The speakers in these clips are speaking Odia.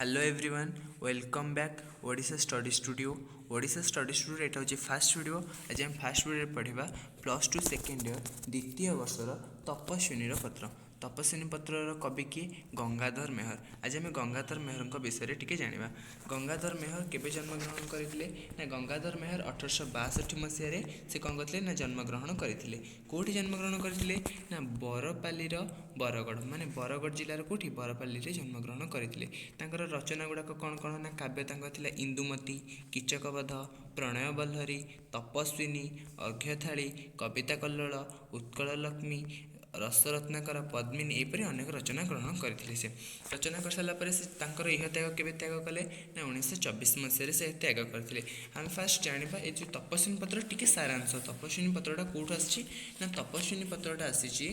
Hello everyone, welcome back Odisha study studio. Odisha study studio ଏଇଟା ହେଉଛି ଫାର୍ଷ୍ଟ ଭିଡ଼ିଓ। ଆଜି ଆମେ ଫାର୍ଷ୍ଟ ଭିଡ଼ିଓରେ ପଢ଼ିବା +2 ସେକେଣ୍ଡ ଇୟର୍ ଦ୍ୱିତୀୟ ବର୍ଷର ତପସ୍ୱିନୀର ପତ୍ର। ତପସ୍ୱିନୀ ପତ୍ରର କବି କିଏ? ଗଙ୍ଗାଧର ମେହର। ଆଜି ଆମେ ଗଙ୍ଗାଧର ମେହରଙ୍କ ବିଷୟରେ ଟିକେ ଜାଣିବା। ଗଙ୍ଗାଧର ମେହର କେବେ ଜନ୍ମଗ୍ରହଣ କରିଥିଲେ ନା, ଗଙ୍ଗାଧର ମେହର 1862 ମସିହାରେ ସେ କ'ଣ କରିଥିଲେ ନା ଜନ୍ମଗ୍ରହଣ କରିଥିଲେ। କେଉଁଠି ଜନ୍ମଗ୍ରହଣ କରିଥିଲେ ନା, ବରପାଲିର ବରଗଡ଼, ମାନେ ବରଗଡ଼ ଜିଲ୍ଲାର କେଉଁଠି ବରପାଲିରେ ଜନ୍ମଗ୍ରହଣ କରିଥିଲେ। ତାଙ୍କର ରଚନା ଗୁଡ଼ାକ କ'ଣ କ'ଣ ନା, କାବ୍ୟ ତାଙ୍କର ଥିଲା ଇନ୍ଦୁମତୀ, କୀଚକବଧ, ପ୍ରଣୟ ବଲ୍ଲରୀ, ତପସ୍ୱିନୀ, ଅର୍ଘ୍ୟଥାଳି, କବିତା କଲ୍ଲୋଳ, ଉତ୍କଳ ଲକ୍ଷ୍ମୀ, ରସରତ୍ନାକର, ପଦ୍ମିନୀ, ଏହିପରି ଅନେକ ରଚନା ଗ୍ରହଣ କରିଥିଲେ। ସେ ରଚନା କରିସାରିଲା ପରେ ସେ ତାଙ୍କର ଇହତ୍ୟାଗ କେବେ ତ୍ୟାଗ କଲେ ନା, 1924 ମସିହାରେ ସେ ତ୍ୟାଗ କରିଥିଲେ। ଆମେ ଫାର୍ଷ୍ଟ ଜାଣିବା ଏ ଯେଉଁ ତପସ୍ୱିନୀ ପତ୍ର ଟିକେ ସାରାଂଶ। ତପସ୍ୱିନୀ ପତ୍ରଟା କେଉଁଠୁ ଆସିଛି ନା, ତପସ୍ୱିନୀ ପତ୍ରଟା ଆସିଛି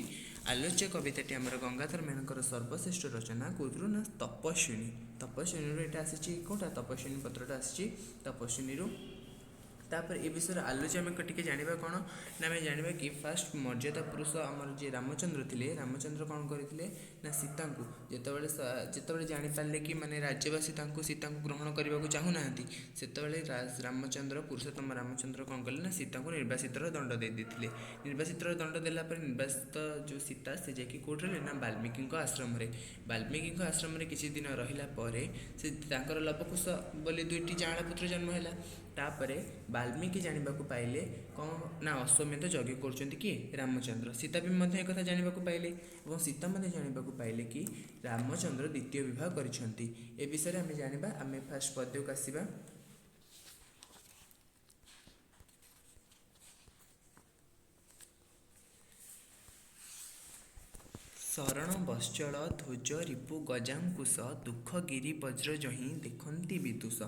ଆଲୋଚ୍ୟ କବିତାଟି ଆମର ଗଙ୍ଗାଧର ମେହରଙ୍କର ସର୍ବଶ୍ରେଷ୍ଠ ରଚନା କେଉଁଥିରୁ ନା ତପସ୍ୱିନୀ। ତପସ୍ୱିନୀରୁ ଏଇଟା ଆସିଛି। କେଉଁଟା? ତପସ୍ୱିନୀ ପତ୍ରଟା ଆସିଛି ତପସ୍ୱିନୀରୁ। ତାପରେ ଏ ବିଷୟରେ ଆଲୋଚନା ଆମେ ଟିକେ ଜାଣିବା କ'ଣ ନା, ଆମେ ଜାଣିବା କି ଫାର୍ଷ୍ଟ ମର୍ଯ୍ୟାଦା ପୁରୁଷ ଆମର ଯିଏ ରାମଚନ୍ଦ୍ର ଥିଲେ, ରାମଚନ୍ଦ୍ର କ'ଣ କରିଥିଲେ ନା, ସୀତାଙ୍କୁ ଯେତେବେଳେ ଜାଣିପାରିଲେ କି ମାନେ ରାଜ୍ୟବାସୀ ତାଙ୍କୁ ସୀତାଙ୍କୁ ଗ୍ରହଣ କରିବାକୁ ଚାହୁଁନାହାନ୍ତି, ସେତେବେଳେ ରାମଚନ୍ଦ୍ର, ପୁରୁଷୋତ୍ତମ ରାମଚନ୍ଦ୍ର କ'ଣ କଲେ ନା, ସୀତାଙ୍କୁ ନିର୍ବାସିତର ଦଣ୍ଡ ଦେଇ ଦେଇଥିଲେ। ନିର୍ବାସିତର ଦଣ୍ଡ ଦେଲା ପରେ ନିର୍ବାସିତ ଯେଉଁ ସୀତା, ସେ ଯାଇକି କେଉଁଠି ରହିଲେ ନା, ବାଲ୍ମୀକିଙ୍କ ଆଶ୍ରମରେ। ବାଲ୍ମୀକିଙ୍କ ଆଶ୍ରମରେ କିଛି ଦିନ ରହିଲା ପରେ ସେ ତାଙ୍କର ଲବକୁଶ ବୋଲି ଦୁଇଟି ଯାଆଁଳା ପୁତ୍ର ଜନ୍ମ ହେଲା। ତାପରେ ବାଲ୍ମୀକି ଜାଣିବାକୁ ପାଇଲେ କ'ଣ ନା, ଅଶ୍ୱମେଧ ଯଜ୍ଞ କରୁଛନ୍ତି କିଏ? ରାମଚନ୍ଦ୍ର। ସୀତା ବି ମଧ୍ୟ ଏକଥା ଜାଣିବାକୁ ପାଇଲେ ଏବଂ ସୀତା ମଧ୍ୟ ଜାଣିବାକୁ ପାଇଲେ କି ରାମଚନ୍ଦ୍ର ଦ୍ୱିତୀୟ ବିବାହ କରିଛନ୍ତି। ଏ ବିଷୟରେ ଆମେ ଜାଣିବା। ଆମେ ଫାର୍ଷ୍ଟ ପଦ୍ୟକୁ ଆସିବା। ଶରଣ ବତ୍ସଳ ଧ୍ୱଜ ରିପୁ ଗଜାଙ୍କୁଶ, ଦୁଃଖ ଗିରି ବଜ୍ର ଯହିଁ ଦେଖନ୍ତି ବିଦୁଷ।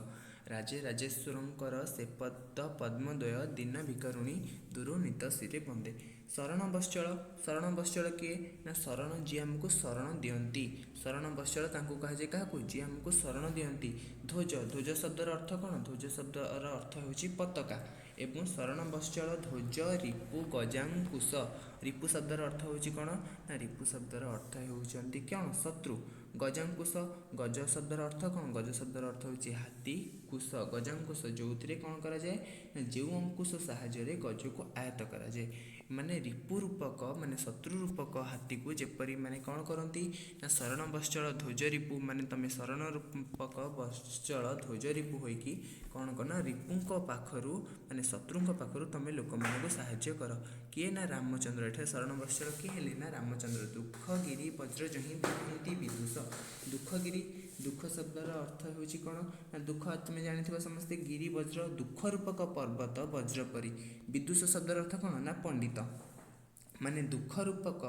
ରାଜେ ରାଜେଶ୍ୱରଙ୍କର ସେ ପଦ ପଦ୍ମଦ୍ୱୟ, ଦୀନ ଭିକାରୁଣୀ ଦୁରୁ ନିତ ଶିରେ ବନ୍ଦେ। ଶରଣ ବତ୍ସଳ। ଶରଣ ବତ୍ସଳ କିଏ ନା, ଶରଣ ଯିଏ ଆମକୁ ଶରଣ ଦିଅନ୍ତି, ଶରଣ ବତ୍ସଳ ତାଙ୍କୁ କୁହାଯାଏ। କାହାକୁ? ଯିଏ ଆମକୁ ଶରଣ ଦିଅନ୍ତି। ଧ୍ୱଜ, ଧ୍ୱଜ ଶବ୍ଦର ଅର୍ଥ କ'ଣ? ଧ୍ୱଜ ଶବ୍ଦର ଅର୍ଥ ହେଉଛି ପତାକା। ଏବଂ ଶରଣ ବତ୍ସଳ ଧ୍ୱଜ ରିପୁ ଗଜାଙ୍କୁଶ, ରିପୁ ଶବ୍ଦର ଅର୍ଥ ହେଉଛି କ'ଣ ନା, ରିପୁ ଶବ୍ଦର ଅର୍ଥ ହେଉଛନ୍ତି କ'ଣ? ଶତ୍ରୁ। ଗଜାଙ୍କୁଶ, ଗଜ ଶବ୍ଦର ଅର୍ଥ କ'ଣ? ଗଜ ଶବ୍ଦର ଅର୍ଥ ହେଉଛି ହାତୀ। କୁଶ, ଗଜାଙ୍କୁଶ ଯେଉଁଥିରେ କ'ଣ କରାଯାଏ ନା, ଯେଉଁ ଅଙ୍କୁଶ ସାହାଯ୍ୟରେ ଗଜକୁ ଆୟତ୍ତ କରାଯାଏ। ମାନେ ରିପୁ ରୂପକ, ମାନେ ଶତ୍ରୁ ରୂପକ ହାତୀକୁ ଯେପରି ମାନେ କ'ଣ କରନ୍ତି ନା, ଶରଣ ବତ୍ସଳ ଧ୍ୱଜ ରିପୁ, ମାନେ ତୁମେ ଶରଣ ରୂପକ ବତ୍ସଳ ଧ୍ୱଜ ରିପୁ ହୋଇକି କ'ଣ କର ନା, ରିପୁଙ୍କ ପାଖରୁ, ମାନେ ଶତ୍ରୁଙ୍କ ପାଖରୁ ତୁମେ ଲୋକମାନଙ୍କୁ ସାହାଯ୍ୟ କର। କିଏ ନା ରାମଚନ୍ଦ୍ର। ଏଠାରେ ଶରଣ ବତ୍ସଳ କିଏ ହେଲେ ନା ରାମଚନ୍ଦ୍ର। ଦୁଃଖଗିରି ବଜ୍ର ଯହିଁ ଦେଖନ୍ତି ବିଦୁଷ। ଦୁଃଖଗିରି, ଦୁଃଖ ଶବ୍ଦର ଅର୍ଥ ହେଉଛି କ'ଣ ନା ଦୁଃଖ ତୁମେ ଜାଣିଥିବ ସମସ୍ତେ। ଗିରି ବଜ୍ର, ଦୁଃଖ ରୂପକ ପର୍ବତ ବଜ୍ର ପରି। ବିଦୁଷ ଶବ୍ଦର ଅର୍ଥ କ'ଣ ନା ପଣ୍ଡିତ। ମାନେ ଦୁଃଖ ରୂପକ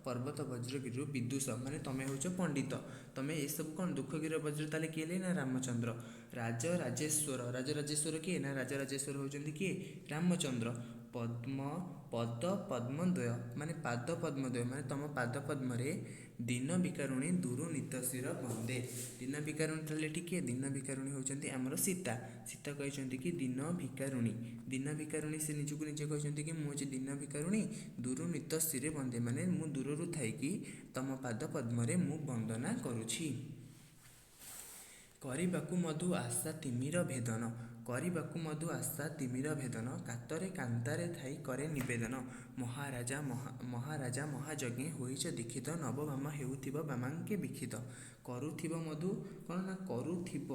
ପର୍ବତ ବଜ୍ରଗିରିରୁ ବିଦୁଷ, ମାନେ ତୁମେ ହେଉଛ ପଣ୍ଡିତ। ତୁମେ ଏସବୁ କ'ଣ ଦୁଃଖଗିରିର ବଜ୍ର, ତାହେଲେ କିଏ ହେଲେ ନା ରାମଚନ୍ଦ୍ର। ରାଜ ରାଜେଶ୍ୱର, ରାଜରାଜେଶ୍ୱର କିଏ ନା ରାଜରାଜେଶ୍ୱର ହେଉଛନ୍ତି କିଏ? ରାମଚନ୍ଦ୍ର। ପଦ୍ମ, ପଦ ପଦ୍ମଦ୍ୱୟ, ମାନେ ପାଦ ପଦ୍ମଦ୍ୱୟ, ମାନେ ତୁମ ପାଦ ପଦ୍ମରେ ଦୀନ ଭିକାରୁଣୀ ଦୁରୁ ନିତଶିର ବନ୍ଦେ। ଦୀନ ଭିକାରୁଣୀ ତାହେଲେ ଏଠି କିଏ? ଦୀନ ଭିକାରୁଣୀ ହେଉଛନ୍ତି ଆମର ସୀତା। ସୀତା କହିଛନ୍ତି କି ଦୀନ ଭିକାରୁଣୀ, ଦୀନ ଭିକାରୁଣୀ। ସେ ନିଜକୁ ନିଜେ କହିଛନ୍ତି କି ମୁଁ ହେଉଛି ଦୀନ ଭିକାରୁଣୀ, ଦୁରୁ ନିତଶିରେ ବନ୍ଦେ, ମାନେ ମୁଁ ଦୂରରୁ ଥାଇକି ତୁମ ପାଦ ପଦ୍ମରେ ମୁଁ ବନ୍ଦନା କରୁଛି। କରିବାକୁ ମଧୁ ଆଶା ତିମିର ଭେଦନ, କରିବାକୁ ମଧୁ ଆଶା ତିମିର ଭେଦନ, କାତରେ କାନ୍ତାରେ ଥାଇ କରେ ନିବେଦନ। ମହାରାଜା ମହାରାଜା ମହାଯଜ୍ଞେ ହୋଇଛ ଦୀକ୍ଷିତ, ନବବାମ ହେଉଥିବ ବାମାଙ୍କେ ବିକ୍ଷିତ। କରୁଥିବ ମଧୁ କ'ଣ ନା, କରୁଥିବ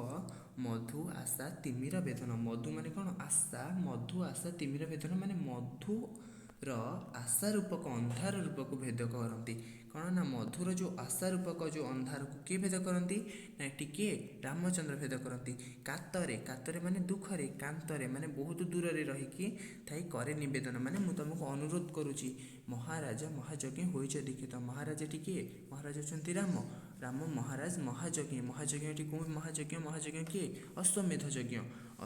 ମଧୁ ଆଶା ତିମିର ଭେଦନ। ମଧୁ ମାନେ କ'ଣ? ଆଶା। ମଧୁ ଆଶା ତିମିର ଭେଦନ ମାନେ ମଧୁର ଆଶା ରୂପକ ଅନ୍ଧାର ରୂପକୁ ଭେଦ କରନ୍ତି। କ'ଣ ନା ମଧୁର ଯେଉଁ ଆଶା ରୂପକ ଯେଉଁ ଅନ୍ଧାରକୁ କିଏ ଭେଦ କରନ୍ତି ନା ଏଠି କିଏ? ରାମଚନ୍ଦ୍ର ଭେଦ କରନ୍ତି। କାତରେ, କାତରେ ମାନେ ଦୁଃଖରେ, କାନ୍ତରେ ମାନେ ବହୁତ ଦୂରରେ ରହିକି ଥାଇ କରେ ନିବେଦନ, ମାନେ ମୁଁ ତୁମକୁ ଅନୁରୋଧ କରୁଛି। ମହାରାଜା ମହାଯଜ୍ଞ ହୋଇଛ ଦୀକ୍ଷିତ। ମହାରାଜ ଏଠି କିଏ? ମହାରାଜ ହେଉଛନ୍ତି ରାମ। ରାମ ମହାରାଜ ମହାଯଜ୍ଞ, ମହାଯଜ୍ଞ ଏଠି କେଉଁ ମହାଯଜ୍ଞ? ମହାଯଜ୍ଞ କିଏ? ଅଶ୍ୱମେଧ ଯଜ୍ଞ।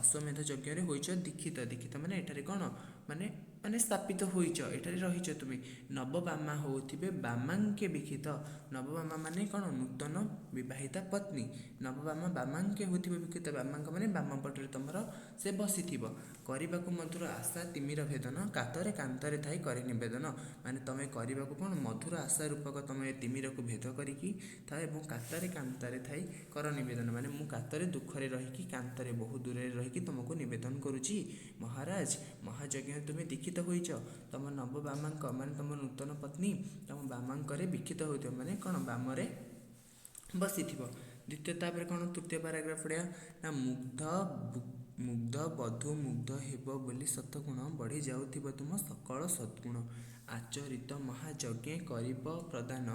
ଅଶ୍ୱମେଧ ଯଜ୍ଞରେ ହୋଇଛ ଦୀକ୍ଷିତ। ଦୀକ୍ଷିତ ମାନେ ଏଠାରେ କ'ଣ? ମାନେ ମାନେ ସ୍ଥାପିତ ହୋଇଛ, ଏଠାରେ ରହିଛ ତୁମେ। ନବବାମା ହେଉଥିବେ ବାମାଙ୍କେ ବିକ୍ଷିତ। ନବବାମା ମାନେ କ'ଣ? ନୂତନ ବିବାହିତା ପତ୍ନୀ। ନବବାମା ବାମାଙ୍କେ ହେଉଥିବେ ବିକ୍ଷିତ, ବାମାଙ୍କ ମାନେ ବାମ ପଟରେ ତୁମର ସେ ବସିଥିବ। କରିବାକୁ ମଧୁର ଆଶା ତିମିର ଭେଦନ, କାତରେ କାନ୍ତରେ ଥାଇ କରେ ନିବେଦନ। ମାନେ ତୁମେ କରିବାକୁ କ'ଣ ମଧୁର ଆଶା ରୂପକ ତୁମେ ତିମିରକୁ ଭେଦ କରିକି ଥାଏ ଏବଂ କାତରେ କାନ୍ତରେ ଥାଇ କର ନିବେଦନ। ମାନେ ମୁଁ କାତରେ ଦୁଃଖରେ ରହିକି, କାନ୍ତରେ ବହୁ ଦୂରରେ ରହିକି ତୁମକୁ ନିବେଦନ କରୁଛି ମହାରାଜ। ମହାଯଜ୍ଞରେ ତୁମେ ଦୀକ୍ଷିତ ହୋଇଛ, ତୁମ ନବବାମାଙ୍କ ମାନେ ତୁମ ନୂତନ ପତ୍ନୀ ତୁମ ବାମାଙ୍କରେ ବିକ୍ଷିତ ହେଉଥିବ, ମାନେ କ'ଣ ବାମରେ ବସିଥିବ। ଦ୍ୱିତୀୟ ତାପରେ କ'ଣ ତୃତୀୟ ପାରାଗ୍ରାଫ ପଢ଼ିବା ନା, ମୁଗ୍ଧ ମୁଗ୍ଧ ବଧୂ ମୁଗ୍ଧ ହେବ ବୋଲି ଶତଗୁଣ, ବଢ଼ି ଯାଉଥିବ ତୁମ ସକଳ ସଦ୍ଗୁଣ। ଆଚରିତ ମହାଯଜ୍ଞେ କରିବ ପ୍ରଦାନ,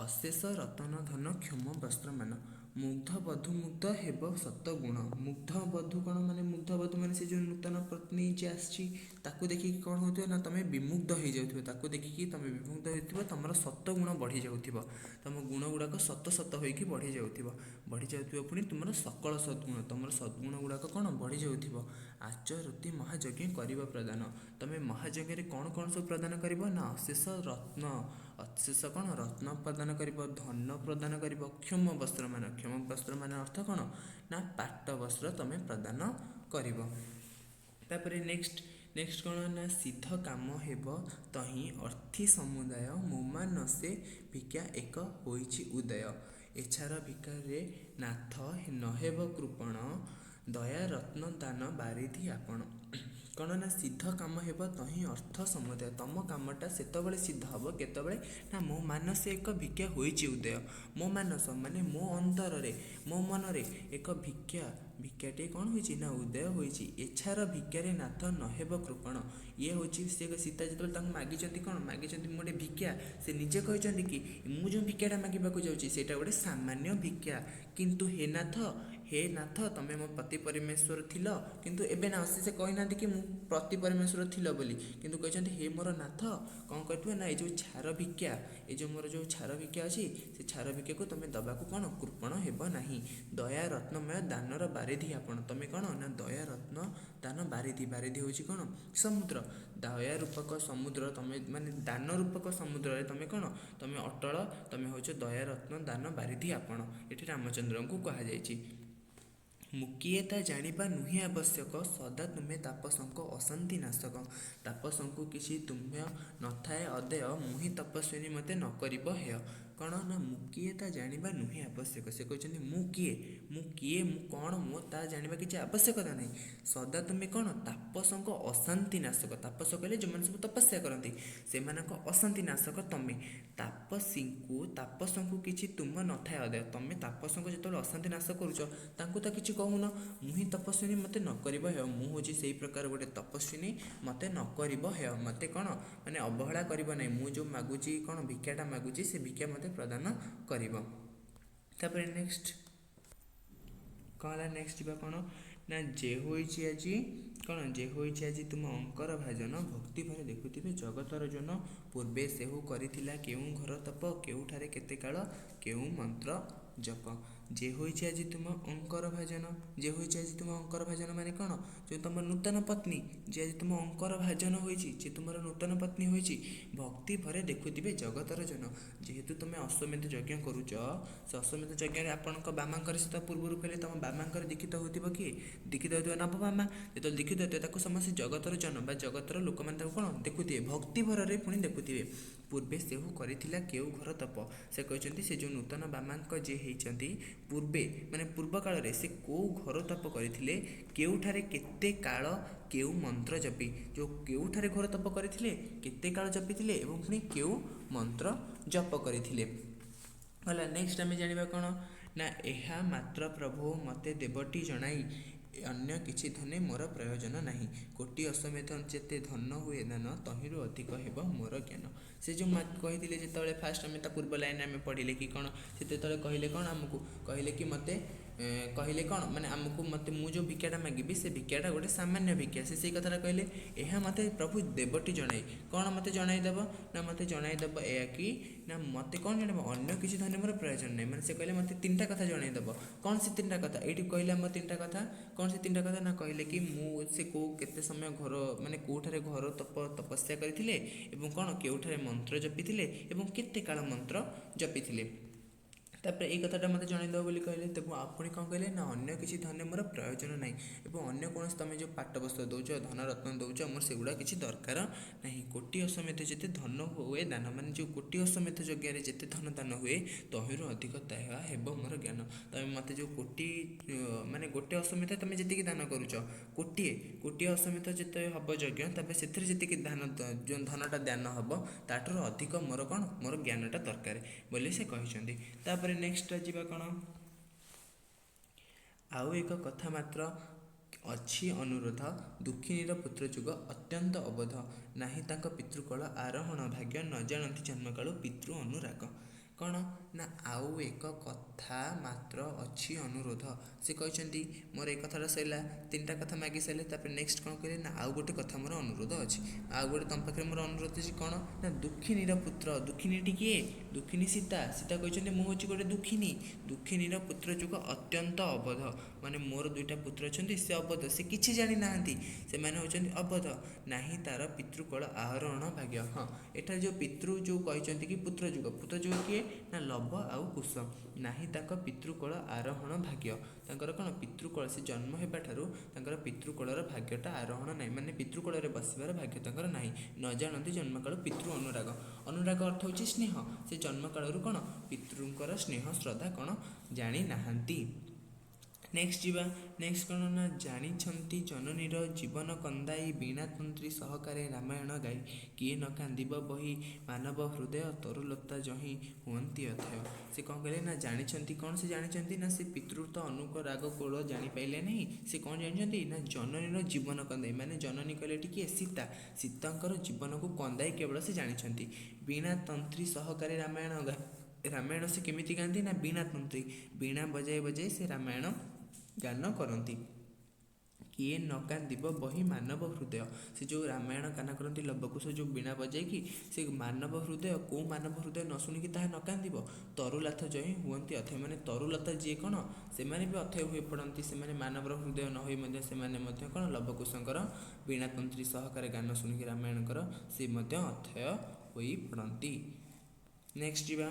ଅଶେଷ ରତନ ଧନ କ୍ଷମ ବସ୍ତ୍ରମାନ। ମୁଗ୍ଧ ବଧୂ ମୁଗ୍ଧ ହେବ ଶତଗୁଣ। ମୁଗ୍ଧ ବଧୂ କ'ଣ ମାନେ ମୁଗ୍ଧ ବଧୂ ମାନେ ସେ ଯେଉଁ ନୂତନ ପତ୍ନୀ ଯିଏ ଆସିଛି ତାକୁ ଦେଖିକି କ'ଣ ହେଉଥିବ ନା ତୁମେ ବିମୁଗ୍ଧ ହେଇଯାଉଥିବ। ତାକୁ ଦେଖିକି ତୁମେ ବିମୁଗ୍ଧ ହେଉଥିବ, ତୁମର ଶତଗୁଣ ବଢ଼ିଯାଉଥିବ, ତୁମ ଗୁଣ ଗୁଡ଼ାକ ଶତ ଶତ ହୋଇକି ବଢ଼ିଯାଉଥିବ, ବଢ଼ିଯାଉଥିବ ପୁଣି ତୁମର ସକଳ ସଦ୍ଗୁଣ, ତୁମର ସଦ୍ଗୁଣ ଗୁଡ଼ାକ କ'ଣ ବଢ଼ିଯାଉଥିବ। ଆଚରତି ମହାଯଜ୍ଞ କରିବ ପ୍ରଦାନ। ତୁମେ ମହାଯଜ୍ଞରେ କ'ଣ କ'ଣ ସବୁ ପ୍ରଦାନ କରିବ ନା ଅଶେଷ ରତ୍ନ, ଅଶେଷ କ'ଣ ରତ୍ନ ପ୍ରଦାନ କରିବ, ଧନ ପ୍ରଦାନ କରିବ, କ୍ଷମ ବସ୍ତ୍ରମାନ। କ୍ଷମ ବସ୍ତ୍ରମାନ ଅର୍ଥ କ'ଣ ନା ପାଟ ବସ୍ତ୍ର ତୁମେ ପ୍ରଦାନ କରିବ। ତାପରେ ନେକ୍ସଟ କ'ଣ ନା, ସିଦ୍ଧ କାମ ହେବ ତହିଁ ଅର୍ଥୀ ସମୁଦାୟ, ମୋ ମାନସେ ଭିକ୍ଷା ଏକ ହୋଇଛି ଉଦୟ। ଏଛାର ଭିକ୍ଷାରେ ନାଥ ନହେବ କୃପଣ, ଦୟା ରତ୍ନ ଦାନ ବାରିଧି ଆପଣ। କ'ଣ ନା ସିଦ୍ଧ କାମ ହେବ ତହିଁ ଅର୍ଥ ସମୁଦାୟ। ତୁମ କାମଟା ସେତେବେଳେ ସିଦ୍ଧ ହେବ କେତେବେଳେ ନା ମୋ ମାନସେ ଏକ ଭିକ୍ଷା ହୋଇଛି ଉଦୟ। ମୋ ମାନସ ମାନେ ମୋ ଅନ୍ତରରେ, ମୋ ମନରେ ଏକ ଭିକ୍ଷା, ଭିକ୍ଷାଟିଏ କ'ଣ ହୋଇଛି ନା ଉଦୟ ହୋଇଛି। ଏଛାର ଭିକ୍ଷାରେ ନାଥ ନହେବ କୃପଣ। ଇଏ ହେଉଛି ସେ ସୀତା ଯେତେବେଳେ ତାଙ୍କୁ ମାଗିଛନ୍ତି କ'ଣ ମାଗିଛନ୍ତି, ମୁଁ ଗୋଟେ ଭିକ୍ଷା, ସେ ନିଜେ କହିଛନ୍ତି କି ମୁଁ ଯେଉଁ ଭିକ୍ଷାଟା ମାଗିବାକୁ ଯାଉଛି ସେଇଟା ଗୋଟେ ସାମାନ୍ୟ ଭିକ୍ଷା, କିନ୍ତୁ ହେ ନାଥ, ହେ ନାଥ ତୁମେ ମୋ ପତି ପରମେଶ୍ୱର ଥିଲ କିନ୍ତୁ ଏବେ ନା। ସେ କହିନାହାନ୍ତି କି ମୁଁ ପତି ପରମେଶ୍ୱର ଥିଲ ବୋଲି, କିନ୍ତୁ କହିଛନ୍ତି ହେ ମୋର ନାଥ, କ'ଣ କରିଥିବ ନା ଏଇ ଯେଉଁ ଛାର ଭିକ୍ଷା, ଏଇ ଯେଉଁ ମୋର ଯେଉଁ ଛାର ଭିକ୍ଷା ଅଛି ସେ ଛାର ଭିକ୍ଷାକୁ ତୁମେ ଦେବାକୁ କ'ଣ କୃପଣ ହେବ ନାହିଁ। ଦୟା ରତ୍ନମୟ ଦାନର ବାରିଧି ଆପଣ। ତୁମେ କ'ଣ ନା ଦୟା ରତ୍ନ ଦାନ ବାରିଧି। ବାରିଧି ହେଉଛି କ'ଣ ସମୁଦ୍ର। ଦୟା ରୂପକ ସମୁଦ୍ର ତୁମେ ମାନେ ଦାନ ରୂପକ ସମୁଦ୍ରରେ ତୁମେ କ'ଣ ତୁମେ ଅଟଳ, ତୁମେ ହେଉଛ ଦୟା ରତ୍ନ ଦାନ ବାରିଧି ଆପଣ। ଏଠି ରାମଚନ୍ଦ୍ରଙ୍କୁ କୁହାଯାଇଛି। ମୁଁ କିଏ ତା ଜାଣିବା ନୁହେଁ ଆବଶ୍ୟକ, ସଦା ତୁମେ ତାପସଙ୍କ ଅଶାନ୍ତି ନାଶକ। ତାପସଙ୍କୁ କିଛି ତୁମ୍ଭ ନଥାଏ ଅଦେୟ, ମୁହିଁ ତପସ୍ୱିନୀ ମୋତେ ନ କରିବ ହେୟ। କ'ଣ ନା ମୁଁ କିଏ ତା ଜାଣିବା ନୁହେଁ ଆବଶ୍ୟକ। ସେ କହିଛନ୍ତି ମୁଁ କିଏ, ମୁଁ କିଏ, ମୁଁ କ'ଣ, ମୋ ତା ଜାଣିବା କିଛି ଆବଶ୍ୟକତା ନାହିଁ। ସଦା ତୁମେ କ'ଣ ତାପସଙ୍କ ଅଶାନ୍ତି ନାଶକ। ତାପସ କହିଲେ ଯେଉଁମାନେ ସବୁ ତପସ୍ୟା କରନ୍ତି ସେମାନଙ୍କ ଅଶାନ୍ତି ନାଶକ ତମେ। ତାପସୀଙ୍କୁ ତାପସଙ୍କୁ କିଛି ତୁମ ନଥାଏ ଅଦେୟ। ତମେ ତାପସଙ୍କୁ ଯେତେବେଳେ ଅଶାନ୍ତି ନାଶ କରୁଛ ତାଙ୍କୁ ତ କିଛି କହୁନ। ମୁଁ ହିଁ ତପସ୍ୱିନୀ ମୋତେ ନ କରିବ ହେୟ। ମୁଁ ହେଉଛି ସେଇ ପ୍ରକାର ଗୋଟେ ତପସ୍ୱିନୀ, ମୋତେ ନ କରିବ ହେୟ, ମୋତେ କ'ଣ ମାନେ ଅବହେଳା କରିବ ନାହିଁ। ମୁଁ ଯେଉଁ ମାଗୁଛି କ'ଣ ଭିକ୍ଷାଟା ମାଗୁଛି ସେ ଭିକ୍ଷା ମୋତେ ପ୍ରଦାନ କରିବ। ତାପରେ ନେକ୍ସଟ କ'ଣ ହେଲା, ନେକ୍ସଟ ଯିବା କ'ଣ ନା, ଯେ ହୋଇଛି ଆଜି କ'ଣ, ଯେ ହୋଇଛି ଆଜି ତୁମ ଅଙ୍କର ଭାଜନ, ଭକ୍ତି ଭରେ ଦେଖୁଥିବେ ଜଗତର ଜନ। ପୂର୍ବେ ସେହୁ କରିଥିଲା କେଉଁ ଘର ତପ, କେଉଁଠାରେ କେତେ କାଳ କେଉଁ ମନ୍ତ୍ର ଜପ। ଯେ ହୋଇଛି ଆଜି ତୁମ ଅଙ୍କର ଭାଜନ। ଯେ ହୋଇଛି ଆଜି ତୁମ ଅଙ୍କର ଭାଜନ ମାନେ କ'ଣ, ଯେଉଁ ତୁମ ନୂତନ ପତ୍ନୀ, ଯେ ଆଜି ତୁମ ଅଙ୍କର ଭାଜନ ହୋଇଛି, ଯେ ତୁମର ନୂତନ ପତ୍ନୀ ହୋଇଛି, ଭକ୍ତି ଭରେ ଦେଖୁଥିବେ ଜଗତର ଜନ। ଯେହେତୁ ତୁମେ ଅଶ୍ୱମେଧ ଯଜ୍ଞ କରୁଛ, ସେ ଅଶ୍ୱମେଧ ଯଜ୍ଞରେ ଆପଣଙ୍କ ବାମାଙ୍କର, ସେ ତ ପୂର୍ବରୁ କହିଲେ ତୁମ ବାମାଙ୍କର ଦୀକ୍ଷିତ ହେଉଥିବ କିଏ, ଦୀକ୍ଷିତ ହେଉଥିବ ନବବାମା। ଯେତେବେଳେ ଦୀକ୍ଷିତ ହେଉଥିବ ତାକୁ ସମସ୍ତେ ଜଗତର ଜନ ବା ଜଗତର ଲୋକମାନେ ତାକୁ କ'ଣ ଦେଖୁଥିବେ, ଭକ୍ତି ଭରରେ ପୁଣି ଦେଖୁଥିବେ। ପୂର୍ବେ ସେହୁ କରିଥିଲା କେଉଁ ଘର ତପ। ସେ କହିଛନ୍ତି ସେ ଯେଉଁ ନୂତନ ବାମାଙ୍କ ଯିଏ ହେଇଛନ୍ତି ପୂର୍ବେ ମାନେ ପୂର୍ବ କାଳରେ ସେ କେଉଁ ଘର ତପ କରିଥିଲେ, କେଉଁଠାରେ କେତେ କାଳ କେଉଁ ମନ୍ତ୍ର ଜପି, ଯେଉଁ କେଉଁଠାରେ ଘୋର ତପ କରିଥିଲେ, କେତେ କାଳ ଜପିଥିଲେ ଏବଂ ପୁଣି କେଉଁ ମନ୍ତ୍ର ଜପ କରିଥିଲେ। ହେଲା ନେକ୍ସଟ ଆମେ ଜାଣିବା କ'ଣ ନା, ଏହା ମାତ୍ର ପ୍ରଭୁ ମୋତେ ଦେବଟି ଜଣାଇ, ଅନ୍ୟ କିଛି ଧନେ ମୋର ପ୍ରୟୋଜନ ନାହିଁ। କୋଟି ଅଶ୍ୱମେଧ ଯେତେ ଧନ ହୁଏ ଦାନ, ତହିଁରୁ ଅଧିକ ହେବ ମୋର ଜ୍ଞାନ। ସେ ଯେଉଁ କହିଥିଲେ ଯେତେବେଳେ ଫାଷ୍ଟ ଆମେ ତା ପୂର୍ବ ଲାଇନରେ ଆମେ ପଢ଼ିଲେ କି କ'ଣ, ସେ ଯେତେବେଳେ କହିଲେ କ'ଣ ଆମକୁ କହିଲେ କି ମୋତେ କହିଲେ କ'ଣ, ମାନେ ଆମକୁ ମୋତେ ମୁଁ ଯେଉଁ ଭିକ୍ଷାଟା ମାଗିବି ସେ ଭିକ୍ଷାଟା ଗୋଟେ ସାମାନ୍ୟ ଭିକ୍ଷା। ସେ ସେଇ କଥାଟା କହିଲେ, ଏହା ମୋତେ ପ୍ରଭୁ ଦେବଟି ଜଣାଇ। କ'ଣ ମୋତେ ଜଣାଇଦେବ? ନା ମୋତେ ଜଣାଇଦେବ ଏହା କି, ନା ମୋତେ କ'ଣ ଜଣାଇବ? ଅନ୍ୟ କିଛି ଧନ୍ୟ ମୋର ପ୍ରୟୋଜନ ନାହିଁ। ମାନେ ସେ କହିଲେ ମୋତେ ତିନିଟା କଥା ଜଣାଇଦେବ। କ'ଣ ସେ ତିନିଟା କଥା? ଏଇଠି କହିଲେ ଆମ ତିନିଟା କଥା। କ'ଣ ସେ ତିନିଟା କଥା? ନା କହିଲେ କି ମୁଁ ସେ କେଉଁ କେତେ ସମୟ ଘର, ମାନେ କେଉଁଠାରେ ଘର ତପସ୍ୟା କରିଥିଲେ, ଏବଂ କ'ଣ କେଉଁଠାରେ ମନ୍ତ୍ର ଜପିଥିଲେ, ଏବଂ କେତେ କାଳ ମନ୍ତ୍ର ଜପିଥିଲେ। ତାପରେ ଏଇ କଥାଟା ମୋତେ ଜଣାଇଦେବ ବୋଲି କହିଲେ। ତେବେ ଆପଣ କ'ଣ କହିଲେ? ନା ଅନ୍ୟ କିଛି ଧନ ମୋର ପ୍ରୟୋଜନ ନାହିଁ, ଏବଂ ଅନ୍ୟ କୌଣସି ତୁମେ ଯେଉଁ ପାଟ ବସ୍ତ୍ର ଦେଉଛ, ଧନ ରତ୍ନ ଦେଉଛ, ମୋର ସେଗୁଡ଼ା କିଛି ଦରକାର ନାହିଁ। କୋଟି ଅଶ୍ୱମେଧ ଯେତେ ଧନ ହୁଏ ଦାନ, ମାନେ ଯେଉଁ କୋଟି ଅଶ୍ୱମେଧ ଯଜ୍ଞରେ ଯେତେ ଧନ ଦାନ ହୁଏ ତହିଁରୁ ଅଧିକ ତାହା ହେବ ମୋର ଜ୍ଞାନ। ତୁମେ ମୋତେ ଯେଉଁ କୋଟି, ମାନେ ଗୋଟେ ଅଶ୍ୱମେଧ ତୁମେ ଯେତିକି ଦାନ କରୁଛ, କୋଟିଏ ଅଶ୍ୱମେଧ ଯେତେ ହେବ ଯଜ୍ଞ, ତାପରେ ସେଥିରେ ଯେତିକି ଧାନ ଯେଉଁ ଧନଟା ଦାନ ହେବ ତାଠାରୁ ଅଧିକ ମୋର କ'ଣ ମୋର ଜ୍ଞାନଟା ଦରକାର ବୋଲି ସେ କହିଛନ୍ତି। ତାପରେ ନେକ୍ସଟ ଯିବା କ'ଣ? ଆଉ ଏକ କଥା ମାତ୍ର ଅଛି ଅନୁରୋଧ, ଦୁଃଖିନୀର ପୁତ୍ର ଯୁଗ ଅତ୍ୟନ୍ତ ଅବୋଧ, ନାହିଁ ତାଙ୍କ ପିତୃକଳ ଆରୋହଣ ଭାଗ୍ୟ, ନ ଜାଣନ୍ତି ଜନ୍ମକାଳୁ ପିତୃ ଅନୁରାଗ। କ'ଣ ନା ଆଉ ଏକ କଥା ମାତ୍ର ଅଛି ଅନୁରୋଧ। ସେ କହିଛନ୍ତି ମୋର ଏ କଥାଟା ସରିଲା, ତିନିଟା କଥା ମାଗି ସାରିଲେ। ତାପରେ ନେକ୍ସଟ କ'ଣ କହିଲେ? ନା ଆଉ ଗୋଟେ କଥା ମୋର ଅନୁରୋଧ ଅଛି, ଆଉ ଗୋଟେ ତୁମ ପାଖରେ ମୋର ଅନୁରୋଧ ଅଛି। କ'ଣ? ନା ଦୁଃଖିନୀର ପୁତ୍ର। ଦୁଃଖିନୀଟି କିଏ? ଦୁଃଖିନୀ ସୀତା। ସୀତା କହିଛନ୍ତି ମୁଁ ହେଉଛି ଗୋଟେ ଦୁଃଖିନୀ। ଦୁଃଖିନୀର ପୁତ୍ର ଯୁଗ ଅତ୍ୟନ୍ତ ଅବୋଧ, ମାନେ ମୋର ଦୁଇଟା ପୁତ୍ର ଅଛନ୍ତି, ସେ ଅବୋଧ, ସେ କିଛି ଜାଣିନାହାନ୍ତି, ସେମାନେ ହେଉଛନ୍ତି ଅବୋଧ। ନାହିଁ ତାର ପିତୃକଳ ଆରୋହଣ ଭାଗ୍ୟ। ହଁ, ଏଠାରେ ଯେଉଁ ପିତୃ ଯେଉଁ କହିଛନ୍ତି କି ପୁତ୍ର ଯୁଗ, ପୁତ୍ର ଯୁଗ କିଏ? ନା ଲବ ଆଉ କୁଶ। ନାହିଁ ତାଙ୍କ ପିତୃକଳ ଆରୋହଣ ଭାଗ୍ୟ। ତାଙ୍କର କ'ଣ ପିତୃକଳ, ସେ ଜନ୍ମ ହେବା ଠାରୁ ତାଙ୍କର ପିତୃକଳର ଭାଗ୍ୟଟା ଆରୋହଣ ନାହିଁ, ମାନେ ପିତୃକଳରେ ବସିବାର ଭାଗ୍ୟ ତାଙ୍କର ନାହିଁ। ନ ଜାଣନ୍ତି ଜନ୍ମକାଳୁ ପିତୃ ଅନୁରାଗ। ଅନୁରାଗ ଅର୍ଥ ହେଉଛି ସ୍ନେହ। ସେ ଜନ୍ମକାଳରୁ କ'ଣ ପିତୃଙ୍କର ସ୍ନେହ ଶ୍ରଦ୍ଧା କ'ଣ ଜାଣିନାହାନ୍ତି। ନେକ୍ସଟ ଯିବା। ନେକ୍ସଟ କ'ଣ? ନା ଜାଣିଛନ୍ତି ଜନନୀର ଜୀବନ କନ୍ଦାଇ, ବୀଣା ତନ୍ତ୍ରୀ ସହକାରେ ରାମାୟଣ ଗାଇ, କିଏ ନ କାନ୍ଦିବ ବହି ମାନବ ହୃଦୟ, ତରୁଲତା ଯହିଁ ହୁଅନ୍ତି ଅଥୟ। ସେ କ'ଣ କହିଲେ? ନା ଜାଣିଛନ୍ତି। କ'ଣ ସେ ଜାଣିଛନ୍ତି? ନା ସେ ପିତୃତ ଅନୁରାଗ କୋଳ ଜାଣିପାରିଲେ ନାହିଁ। ସେ କ'ଣ ଜାଣିଛନ୍ତି? ନା ଜନନୀର ଜୀବନ କନ୍ଦାଇ, ମାନେ ଜନନୀ କହିଲେ ଟିକେ ସୀତା, ସୀତାଙ୍କର ଜୀବନକୁ କନ୍ଦାଇ କେବଳ ସେ ଜାଣିଛନ୍ତି। ବୀଣା ତନ୍ତ୍ରୀ ସହକାରେ ରାମାୟଣ ଗାଇ, ରାମାୟଣ ସେ କେମିତି ଗାଆନ୍ତି? ନା ବୀଣା ତନ୍ତ୍ରୀ, ବୀଣା ବଜାଇ ବଜାଇ ସେ ରାମାୟଣ ଗାନ କରନ୍ତି। କିଏ ନ କାନ୍ଦିବ ବହି ମାନବ ହୃଦୟ। ସେ ଯେଉଁ ରାମାୟଣ ଗାନ କରନ୍ତି ଲବକୁଶ ଯେଉଁ ବୀଣା ବଜାଇକି, ସେ ମାନବ ହୃଦୟ, କେଉଁ ମାନବ ହୃଦୟ ନ ଶୁଣିକି ତାହା ନ କାନ୍ଦିବ? ତରୁଲାଥ ଯହିଁ ହୁଅନ୍ତି ଅଥୟ, ମାନେ ତରୁଲତା ଯିଏ କ'ଣ ସେମାନେ ବି ଅଥୟ ହୋଇ ପଡ଼ନ୍ତି। ସେମାନେ ମାନବର ହୃଦୟ ନ ହୋଇ ମଧ୍ୟ ସେମାନେ ମଧ୍ୟ କ'ଣ ଲବକୁଶଙ୍କର ବୀଣା ତନ୍ତ୍ରୀ ସହକାରେ ଗାନ ଶୁଣିକି ରାମାୟଣଙ୍କର ସେ ମଧ୍ୟ ଅଥୟ ହୋଇ ପଡ଼ନ୍ତି। ନେକ୍ସଟ ଯିବା।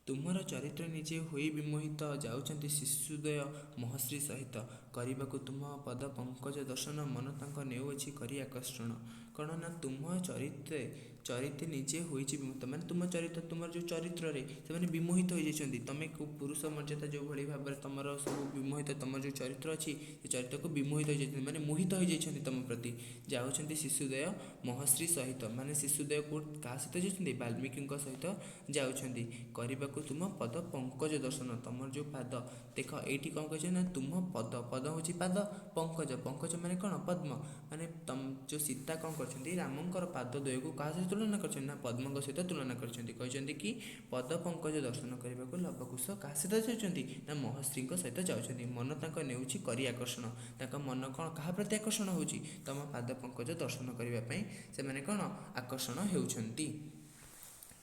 ତୁମର ଚରିତ୍ର ନିଜେ ହୋଇ ବିମୋହିତ, ଯାଉଛନ୍ତି ଶିଶୁଦୟ ମହର୍ଷି ସହିତ, କରିବାକୁ ତୁମ ପଦ ପଙ୍କଜ ଦର୍ଶନ, ମନ ତାଙ୍କ ନେଉଅଛି କରି ଆକର୍ଷଣ। କ'ଣ ନା ତୁମ ଚରିତ୍ରେ ଚରିତ୍ରେ ନିଜେ ହୋଇଛି ବିମୋହିତ, ମାନେ ତୁମ ଚରିତ୍ର, ତୁମର ଯେଉଁ ଚରିତ୍ରରେ ସେମାନେ ବିମୋହିତ ହୋଇଯାଇଛନ୍ତି। ତୁମେ ପୁରୁଷ ମର୍ଯ୍ୟାଦା ଯେଉଁଭଳି ଭାବରେ ତୁମର ସବୁ ବିମୋହିତ, ତୁମର ଯେଉଁ ଚରିତ୍ର ଅଛି ସେ ଚରିତ୍ରକୁ ବିମୋହିତ ହୋଇଯାଇଛନ୍ତି, ମାନେ ମୋହିତ ହୋଇଯାଇଛନ୍ତି ତୁମ ପ୍ରତି। ଯାଉଛନ୍ତି ଶିଶୁଦୟ ମହର୍ଷି ସହିତ, ମାନେ ଶିଶୁଦୟ କାହା ସହିତ ଯାଉଛନ୍ତି? ବାଲ୍ମୀକିଙ୍କ ସହିତ ଯାଉଛନ୍ତି। କରିବାକୁ ତୁମ ପଦ ପଙ୍କଜ ଦର୍ଶନ, ତୁମର ଯେଉଁ ପାଦ। ଦେଖ ଏଇଠି କ'ଣ କହିଛନ୍ତି? ନା ତୁମ ପଦ, ପଦ ହେଉଛି ପାଦ, ପଙ୍କଜ, ପଙ୍କଜ ମାନେ କ'ଣ? ପଦ୍ମ। ମାନେ ଯେଉଁ ସୀତା କ'ଣ କରିଛନ୍ତି? ରାମଙ୍କର ପାଦ ଦ୍ୱୟକୁ କାହା ସହିତ ତୁଳନା କରିଛନ୍ତି? ନା ପଦ୍ମଙ୍କ ସହିତ ତୁଳନା କରିଛନ୍ତି। କହିଛନ୍ତି କି ପଦ ପଙ୍କଜ ଦର୍ଶନ କରିବାକୁ ଲବକୁଶ କାହା ସହିତ ଯାଉଛନ୍ତି? ନା ମହର୍ଷିଙ୍କ ସହିତ ଯାଉଛନ୍ତି। ମନ ତାଙ୍କ ନେଉଛି କରି ଆକର୍ଷଣ, ତାଙ୍କ ମନ କ'ଣ କାହା ପ୍ରତି ଆକର୍ଷଣ ହେଉଛି? ତମ ପାଦ ପଙ୍କଜ ଦର୍ଶନ କରିବା ପାଇଁ ସେମାନେ କ'ଣ ଆକର୍ଷଣ ହେଉଛନ୍ତି।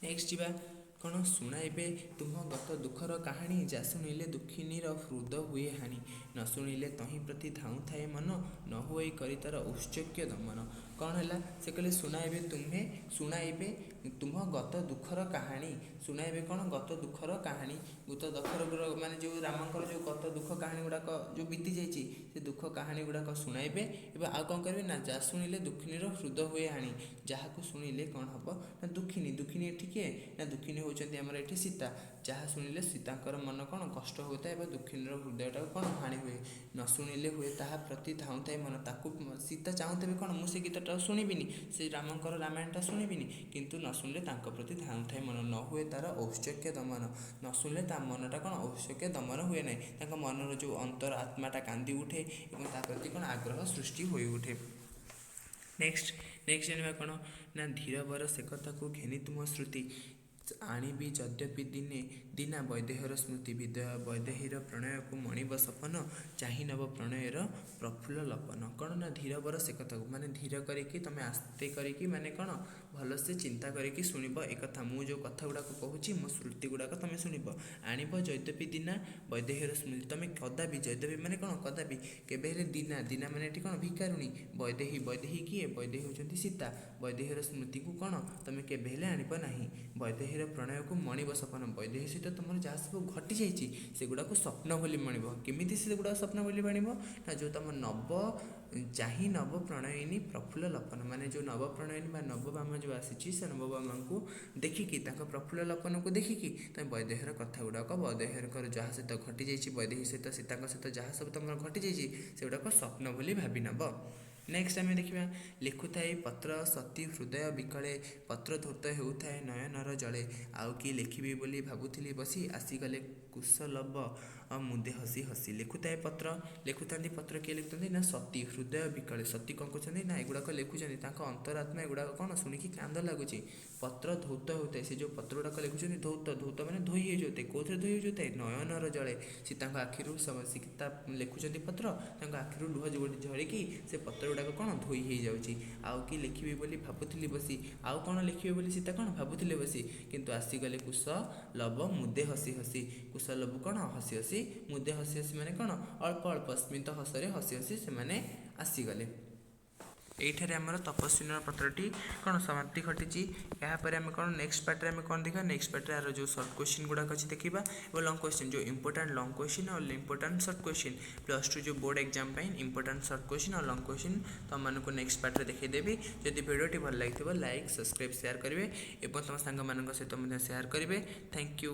ନେକ୍ସଟ ଯିବା। କ'ଣ ଶୁଣାଇବେ ତୁମ ଗତ ଦୁଃଖର କାହାଣୀ, ଯା ଶୁଣିଲେ ଦୁଃଖିନୀର ହୃଦ ହୁଏ ହାଣି, ନ ଶୁଣିଲେ ତହିଁ ପ୍ରତି ଧାଉଁଥାଏ ମନ, ନ ହୁଏ କରି ତାର ଔତ୍ସୁକ୍ୟ ଦମନ। କ'ଣ ହେଲା? ସେ କହିଲେ ଶୁଣାଇବେ ତୁମ୍ଭେ, ଶୁଣାଇବେ ତୁମ ଗତ ଦୁଃଖର କାହାଣୀ। ଶୁଣାଇବେ କ'ଣ? ଗତ ଦୁଃଖର କାହାଣୀ। ଗତ ଦୁଃଖର ମାନେ ଯେଉଁ ରାମଙ୍କର ଯେଉଁ ଗତ ଦୁଃଖ କାହାଣୀ ଗୁଡ଼ାକ ଯେଉଁ ବିତି ଯାଇଛି, ସେ ଦୁଃଖ କାହାଣୀ ଗୁଡ଼ାକ ଶୁଣାଇବେ। ଏବଂ ଆଉ କ'ଣ କରିବେ? ନା ଯାହା ଶୁଣିଲେ ଦୁଃଖିନୀର ହୃଦ ହୁଏ ହାଣି, ଯାହାକୁ ଶୁଣିଲେ କ'ଣ ହେବ? ନା ଦୁଃଖିନୀ, ଦୁଃଖିନୀ ଏଠି କିଏ? ନା ଦୁଃଖିନୀ ହେଉଛନ୍ତି ଆମର ଏଠି ସୀତା। ଯାହା ଶୁଣିଲେ ସୀତାଙ୍କର ମନ କ'ଣ କଷ୍ଟ ହେଉଥାଏ ଏବଂ ଦୁଃଖିନୀର ହୃଦୟଟାକୁ କ'ଣ ହାଣି ହୁଏ। ନ ଶୁଣିଲେ ହୁଏ ତାହା ପ୍ରତି ଧାଉଁଥାଏ ମନ, ତାକୁ ସୀତା ଚାହୁଁଥିବେ କ'ଣ ମୁଁ ସେ ଗୀତଟା ଶୁଣିବିନି, ସେ ରାମଙ୍କର ରାମାୟଣଟା ଶୁଣିବିନି, କିନ୍ତୁ ନ ଶୁଣିଲେ ତାଙ୍କ ପ୍ରତି ଧାଉଁଥାଏ ମନ, ନ ହୁଏ ତାର ଔତ୍ସୁକ୍ୟ ଦମନ। ନ ଶୁଣିଲେ ତା ମନଟା କ'ଣ ଔତ୍ସୁକ୍ୟ ଦମନ ହୁଏ ନାହିଁ, ତାଙ୍କ ମନର ଯେଉଁ ଅନ୍ତର ଆତ୍ମାଟା କାନ୍ଦି ଉଠେ ଏବଂ ତା ପ୍ରତି କ'ଣ ଆଗ୍ରହ ସୃଷ୍ଟି ହୋଇଉଠେ। ନେକ୍ସଟ ଜାଣିବା କ'ଣ? ନା ଧୀରବର ସେ କଥାକୁ ଘେନି ତୁମ ଶ୍ରୁତି, ଆଣିବି ଯଦ୍ୟପି ଦିନେ ଦିନା ବୈଦେହୀର ସ୍ମୃତି, ବୈଦେହୀର ପ୍ରଣୟକୁ ମଣିବ ସପନ, ଚାହିଁ ନବ ପ୍ରଣୟର ପ୍ରଫୁଲ୍ଲ ଲପନ। କ'ଣ ନା ଧୀରବର ସେ କଥାକୁ, ମାନେ ଧୀର କରିକି ତୁମେ ଆସ୍ତେ କରିକି, ମାନେ କ'ଣ ଭଲସେ ଚିନ୍ତା କରିକି ଶୁଣିବ ଏ କଥା। ମୁଁ ଯେଉଁ କଥା ଗୁଡ଼ାକ କହୁଛି, ମୋ ଶ୍ରୁତି ଗୁଡ଼ାକ ତୁମେ ଶୁଣିବ। ଆଣିବ ଯଦ୍ୟପି ଦିନା ବୈଦେହୀର ସ୍ମୃତି, ତୁମେ କଦାପି, ଯଦ୍ୟପି ମାନେ କ'ଣ କଦାପି, କେବେ ହେଲେ, ଦିନା, ଦିନା ମାନେ ଏଠି କ'ଣ ଭିକାରୁଣୀ, ବୈଦେହୀ, ବୈଦେହୀ କିଏ? ବୈଦେହୀ ହେଉଛନ୍ତି ସୀତା। ବୈଦେହୀର ସ୍ମୃତିକୁ କ'ଣ ତୁମେ କେବେ ହେଲେ ଆଣିବ ନାହିଁ। ବୈଦେହୀର ପ୍ରଣୟକୁ ମଣିବ ସପନ, ବୈଦେହୀ ସହିତ ତୁମର ଯାହା ସବୁ ଘଟିଯାଇଛି ସେଗୁଡ଼ାକୁ ସ୍ୱପ୍ନ ବୋଲି ମଣିବ। କେମିତି ସେଗୁଡ଼ାକ ସ୍ୱପ୍ନ ବୋଲି ମଣିବ ନା ଯେଉଁ ତୁମ ନବ ଚାହିଁ ନବ ପ୍ରଣୟିନୀ ପ୍ରଫୁଲ୍ଲ ଲପନ, ମାନେ ଯେଉଁ ନବ ପ୍ରଣୟିନୀ ବା ନବବାମା ଯେଉଁ ଆସିଛି, ସେ ନବବାମାଙ୍କୁ ଦେଖିକି, ତାଙ୍କ ପ୍ରଫୁଲ୍ଲ ଲପନକୁ ଦେଖିକି ତୁମେ ବୈଦେହୀର କଥା ଗୁଡ଼ାକ, ବୈଦେହୀଙ୍କର ଯାହା ସହିତ ଘଟିଯାଇଛି, ବୈଦେହୀ ସହିତ, ସୀତାଙ୍କ ସହିତ ଯାହା ସବୁ ତୁମର ଘଟିଯାଇଛି, ସେଗୁଡ଼ାକ ସ୍ୱପ୍ନ ବୋଲି ଭାବି ନେବ। ନେକ୍ସଟ ଆମେ ଦେଖିବା, ଲେଖୁଥାଏ ପତ୍ର ସତୀ ହୃଦୟ ବିକଳେ, ପତ୍ର ଧୌତ ହେଉଥାଏ ନୟନର ଜଳେ। ଆଉ କି ଲେଖିବି ବୋଲି ଭାବୁଥିଲି ବସି, ଆସିଗଲେ କୁଶଲବ ମୁଦେ ହସି ହସି। ଲେଖୁଥାଏ ପତ୍ର, ଲେଖୁଥାନ୍ତି ପତ୍ର, କିଏ ଲେଖୁଥାନ୍ତି ନା ସତୀ ହୃଦୟ ବିକଳେ। ସତୀ କ'ଣ କରୁଛନ୍ତି ନା ଏଗୁଡ଼ାକ ଲେଖୁଛନ୍ତି, ତାଙ୍କ ଅନ୍ତରାତ୍ମା ଏଗୁଡ଼ାକ କ'ଣ ଶୁଣିକି କାନ୍ଦ ଲାଗୁଛି। ପତ୍ର ଧୌତ ହେଉଥାଏ, ସେ ଯେଉଁ ପତ୍ର ଗୁଡ଼ାକ ଲେଖୁଛନ୍ତି, ଧୌତ, ଧୌତ ମାନେ ଧୋଇ ହେଇଯାଉଥାଏ। କେଉଁଥିରେ ଧୋଇ ହେଇଯାଉଥାଏ? ନୟନର ଜଳେ। ସୀତାଙ୍କ ଆଖିରୁ, ସୀତା ଲେଖୁଛନ୍ତି ପତ୍ର, ତାଙ୍କ ଆଖିରୁ ଲୁହ ଝରିକି ସେ ପତ୍ର ଗୁଡ଼ାକ କ'ଣ ଧୋଇ ହେଇଯାଉଛି। ଆଉ କି ଲେଖିବି ବୋଲି ଭାବୁଥିଲି ବସି, ଆଉ କ'ଣ ଲେଖିବେ ବୋଲି ସୀତା କ'ଣ ଭାବୁଥିଲେ ବସି, କିନ୍ତୁ ଆସିଗଲେ କୁଶ ଲବ ମୁଦେ ହସି ହସି। କୁଶ ଲବ କ'ଣ ହସି ହସି, ମୁଦେ ହସି ହସି ମାନେ କ'ଣ ଅଳ୍ପ ଅଳ୍ପ ସ୍ମିତ ହସରେ ହସି ହସି ସେମାନେ ଆସିଗଲେ। ଏଇଠାରେ ଆମର ତପସ୍ୱିନୀର ପତ୍ରଟି କ'ଣ ସମାପ୍ତି ଘଟିଛି। ଏହାପରେ ଆମେ କ'ଣ ନେକ୍ସଟ ପାର୍ଟରେ ଆମେ କ'ଣ ଦେଖିବା? ନେକ୍ସଟ ପାର୍ଟରେ ଆର ଯେଉଁ ସର୍ଟ କ୍ୱେଶ୍ଚିନ୍ ଗୁଡ଼ାକ ଅଛି ଦେଖିବା ଏବଂ ଲଙ୍ଗ କ୍ୱେଶ୍ଚିନ୍, ଯେଉଁ ଇମ୍ପୋର୍ଟାଣ୍ଟ ଲଙ୍ଗ କ୍ୱେଶ୍ଚିନ୍ ଆଉ ଇମ୍ପୋର୍ଟାଣ୍ଟ ସର୍ଟ କ୍ୱେଶ୍ଚିନ୍, +2 ଯେଉଁ ବୋର୍ଡ଼ ଏକ୍ଜାମ୍ ପାଇଁ ଇମ୍ପୋର୍ଟାଣ୍ଟ ସର୍ଟ କ୍ୱେଶ୍ଚିନ୍ ଆଉ ଲଙ୍ଗ କ୍ୱେଶ୍ଚିନ୍ ତୁମମାନଙ୍କୁ ନେକ୍ସଟ ପାର୍ଟରେ ଦେଖାଇଦେବି। ଯଦି ଭିଡ଼ିଓଟି ଭଲ ଲାଗିଥିବ, ଲାଇକ୍, ସବସ୍କ୍ରାଇବ୍, ସେୟାର କରିବେ ଏବଂ ତୁମ ସାଙ୍ଗମାନଙ୍କ ସହିତ ମଧ୍ୟ ସେୟାର କରିବେ। Thank you.